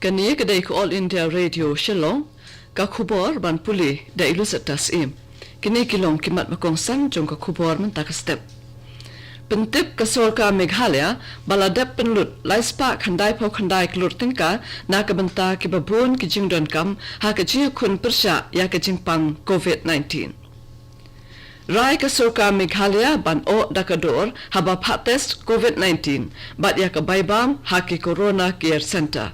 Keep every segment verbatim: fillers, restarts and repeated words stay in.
Kane ka dei ka All India Radio Shillong, ka khubor ban pule da i Lucetta Syiem. Kine ki long ki mat ba kongsan jong ka khubor mynta ka step. Pyntip ka sorkar Meghalaya ba la dep pynlut lai spah khyndai phew khyndai klur tyngka na ka bynta kiba bun ki jingdonkam ha ka jingïakhun pyrshah ïa ka jingpang covid nineteen. Rai ka sorkar Meghalaya ban oh da ka dor haba phah test covid nineteen bad ïa ka bai bam ha ki Corona Care Centre.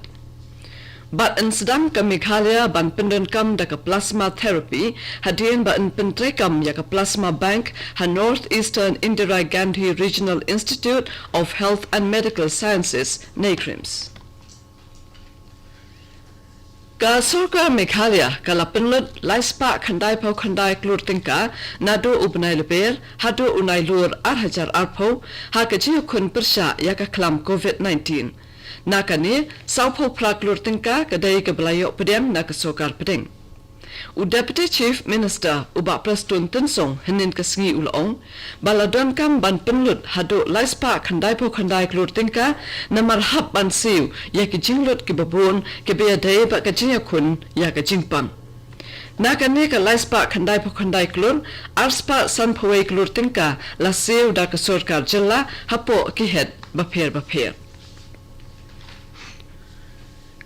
Bad yn sdang ka Meghalaya ban pyndonkam da ka plasma therapy hadien ba yn pyntreikam ïa ka plasma bank ha North Eastern Indira Gandhi Regional Institute of Health and Medical Sciences, NEIGRIHMS. Ka sorkar Meghalaya ka la pynlut lai spah khyndai phew khyndai klur tyngka naduh u bnai Lber haduh u Nailur ar hajar arphew ha ka jingïakhun pyrshah ïa ka khlam covid nineteen. Na kane, saw phew phra klur tyngka ka dei kaba la ïoh pdiang na ka sorkar pdeng. U Deputy Chief Minister u Bah Prestone Tynsong hynnin ka sngi u la ong ba la donkam ban pynlut haduh lai spah khyndai phew khyndai klur tyngka namar hap ban siew ïa ki jinglut kiba bun kiba ïadei bad ka jingïakhun ïa ka jingpang. Na kane ka lai spah khyndai phew khyndai klur, ar spah san phew wei klur tyngka la siew da ka sorkar jylla hapoh ki het bapher bapher.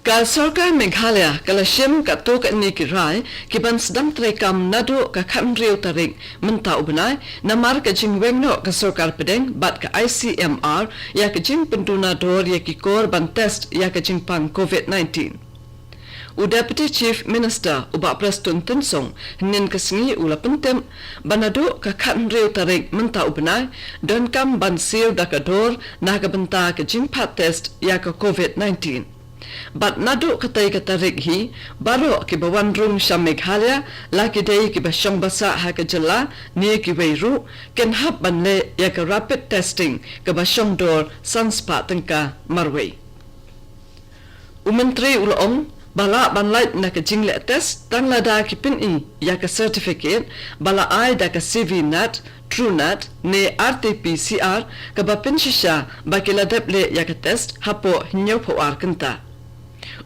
Ka sorkar Meghalaya ka la shim katto katne ki rai ki ban sdang treikam naduh ka khathynriew tarik mynta u bnai namar ka jingweng noh ka sorkar pdeng bad ka I C M R ïa ka jingpynduna dor ïa ki kor ban test ïa ka jingpang covid nineteen. U Deputy Chief Minister u Bah Prestone Tynsong hynnin ka sngi u la pyntip ba naduh ka khathynriew tarik mynta u bnai donkam ban siew da ka dor na ka bynta ka jingphah test ïa ka covid nineteen. Bad naduh katei ka tarik hi, baroh kiba wan rung sha Meghalaya, la ki dei kiba shong basa ha ka jylla ne kiwei ruh, kin hap ban leh ïa ka rapid testing kaba shong dor san spah tyngka marwei. U Myntri u la ong ba lah ban lait na ka jingleh test tang lada ki pyni ïa ka certificate ba la ai da ka C V nat, TrueNat ne R T P C R kaba pynshisha ba ki la dep leh ïa ka test hapoh hynñiew phew ar kynta.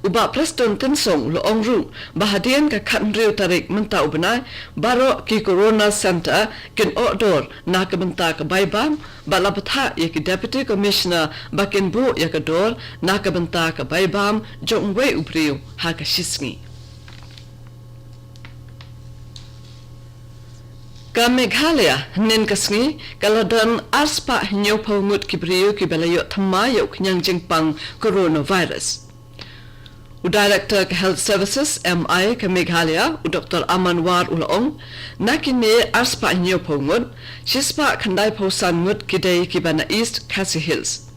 U Bah Prestone Tynsong u la ong ruh ba hadien ka khathynriew tarik mynta u bnai baroh ki Corona Centre kin oh dor na ka bynta ka bai bam bad la bthah ïa ki Deputy Commissioner ba kin buh ïa ka dor na ka bynta ka bai bam jong uwei u briew ha ka shisngi. Ka Meghalaya hynnin ka sngi ka la don ar spah hynñiew phew ngut ki briew kiba la ïoh thymmai ïa u khñiang jingpang coronavirus. U Director ka Health Services, M I, ka Meghalaya, u Doctor Aman War u la ong, na kine ar spah hynñiew phew ngut, shi spah khyndai phew san ngut ki dei kiba na East Khasi Hills.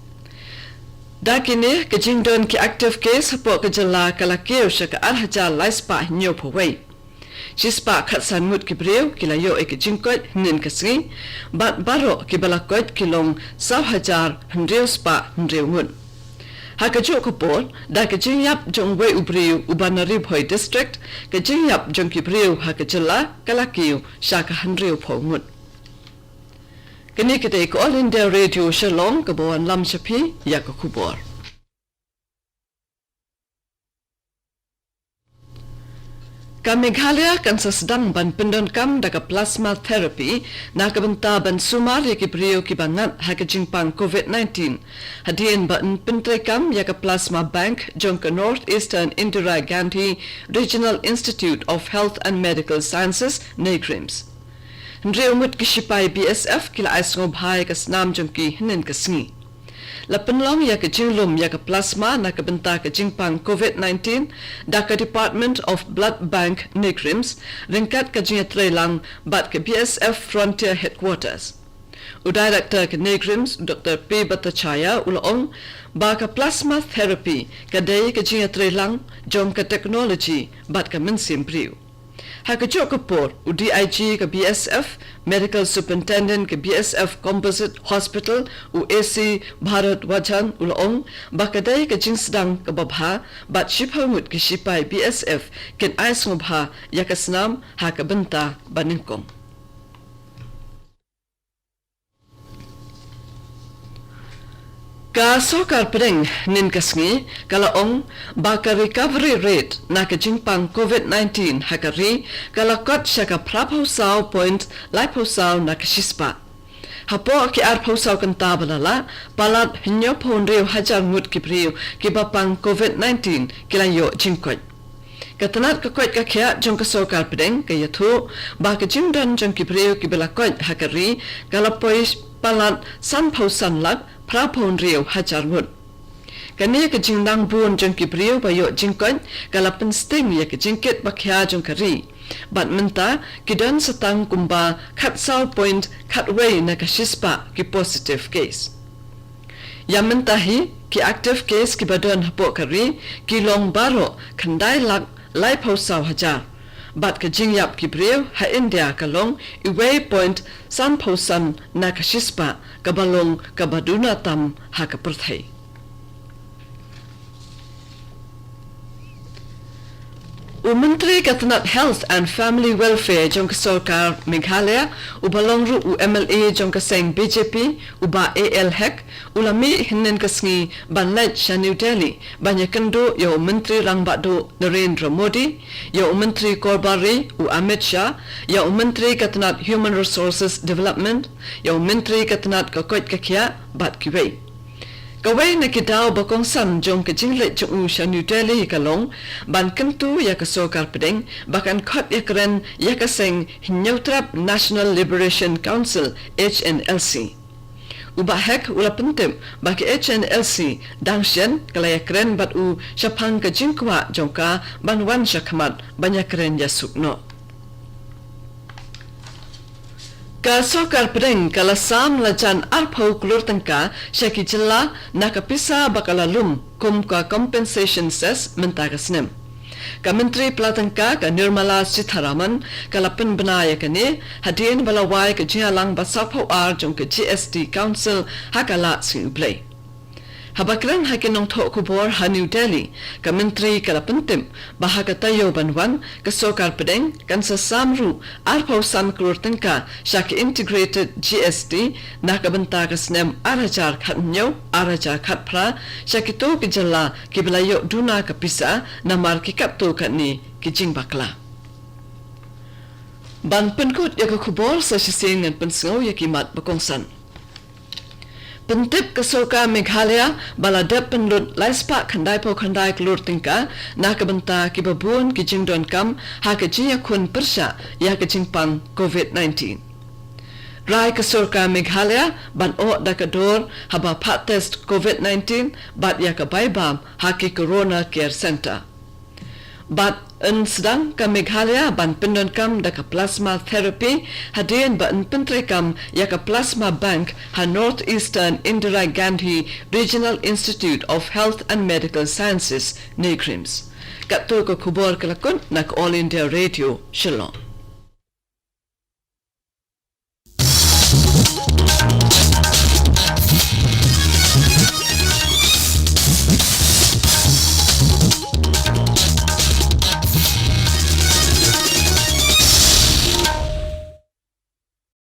Da kine ka jingdon ki active case hapoh ka jylla ka la kiew sha ka ar hajar lai spah hynñiew phew wei. Shi spah khatsan ngut ki briew ki la ïoh ïa ka jingkoit hynnin ka sngi, bad baroh kiba la koit ki long saw hajar hynriew spah hynriew ngut. Ha kajuh ka por, da ka jingïap jong uwei u briew uba na Ri Bhoi District, ka jingïap jong ki briew ha ka jylla ka la kiew sha ka hynriew phew ngut. Kane ka dei ka All India Radio Shillong kaba wanlam sha phi ïa ka khubor. Ka Meghalaya kan sa sdang ban pyndonkam da ka plasma therapy na ka bynta ban sumar ïa ki briew kiba ngat ha ka jingpang covid nineteen. Hadien ba yn pyntreikam ïa ka plasma bank jong ka North Eastern Indira Gandhi Regional Institute of Health and Medical Sciences, NEIGRIHMS. Hynriew ngut ki shipai B S F ki la ai sngewbha ïa ka snam jong ki hynnin ka sngi. La pynlong ïa ka jinglum ïa ka plasma na ka bynta ka jingpang covid nineteen da ka Department of Blood Bank NEIGRIHMS ryngkat ka jingïatreilang bad ka B S F Frontier Headquarters. U Director ka NEIGRIHMS, Doctor P Bhattacharya, u la ong ba ka plasma therapy ka dei ka jingïatreilang jong ka technology bad ka mynsiem briew. Ha kajuh ka por, u D I G ka B S F, Medical Superintendent ka B S F Composite Hospital, u A C Bharat Vajan, u la ong ba ka dei ka jingsdang kaba bha bad shiphew ngut ki shipai B S F kin ai sngewbha ïa ka snam ha ka bynta ba nyngkong. Ka sorkar pdeng hynnin ka sngi ka la ong ba ka recovery rate na ka jingpang covid nineteen ha ka ri ka la kot sha ka phra phew saw point lai phew saw na ka shispah. Hapoh ki ar phew saw kynta ba la lah, palat hynñiew phew hynriew hajar ngut ki briew kiba pang covid nineteen ki la ïoh jingkoit. Ka tnat ka koit ka khiah jong ka sorkar pdeng ka ïathuh ba ka jingdon jong ki briew kiba la koit ha ka ri ka la poi palat san phew san lak phra phew hynriew hajar ngut. Kane ka jingnang bun jong ki briew ba ïoh jingkoit ka la pynsting ïa ka jingkit ba khia jong ka ri. Bad mynta ki don sa tang kumba khat saw point khat wei na ka shispah ki positive case. Ïa mynta hi ki active case kiba don hapoh ka ri ki long baroh khyndai lak lai phew saw hajar. Bad ka jingïap ki briew ha India ka long iwei point san phew san na ka shispah kaba long kaba duna tam ha ka pyrthei. U Myntri ka tnat Health and Family Welfare jong ka sorkar Meghalaya, uba long ruh u M L A jong ka seng B J P, u Bah A L Hek, u la mih hynnin ka sngi ban leit sha New Delhi ban ïakynduh ïa u Myntri Rangbah Duh Narendra Modi, ïa u Myntri Korbari u Amit Shah, ïa u Myntri ka tnat Human Resources Development, ïa u Myntri ka tnat ka koit ka khiah bad kiwei. Kawei na ki daw ba kongsan jong ka jingleit jong u sha New Delhi ka long ban kyntu ïa ka sorkar pdeng ba kan khot ïakren ïa ka seng Hynñiewtrep National Liberation Council, H N L C. U Bah Hek u la pyntip ba ka H N L C dang shen ka la ïakren bad u shaphang ka jingkwah jong ka ban wan sha khmat ban ïakren ïasuk noh. Ka sorkar pdeng ka la sam la jan ar phew klur tyngka sha ki jylla na ka pisa ba ka la lum kum ka compensation cess mynta ka snem. Ka Myntri Pla Tyngka ka Nirmala Sitharaman ka la pynbna ïa kane hadien ba la wai ka jingïalang ba saw phew ar jong ka G S T Council ha ka Lad Sngi U Blei. Haba kren ha ki nongthoh khubor ha New Delhi, ka Myntri ka la pyntip ba ha ka taïew ban wan ka sorkar pdeng kan sa sam ruh ar phew san klur tyngka sha ka Integrated G S T na ka bynta ka snem ar hajar khathynñiew ar hajar khatphra sha kito ki jylla kiba la ïoh duna ka pisa namar ki katto katne ki jingbakla. Ban pynkut ïa ka khubor sa shisien ngan pynsngew ïa ki mat ba kongsan. Pyntip ka sorkar Meghalaya ba la dep pynlut lai spah khyndai phew khyndai klur tyngka na ka bynta kiba bun ki jingdonkam ha ka jingïakhun pyrshah ïa ka jingpang covid nineteen. Rai ka sorkar Meghalaya ban oh da ka dor haba phah test covid nineteen bad ïa ka bai bam ha ki Corona Care Centre. Bad yn sdang ka Meghalaya ban pyndonkam da ka plasma therapy hadien ba yn pyntreikam ïa ka plasma bank ha North Eastern Indira Gandhi Regional Institute of Health and Medical Sciences, NEIGRIHMS. Katto ka khubor ka la kut na ka All India Radio, Shillong.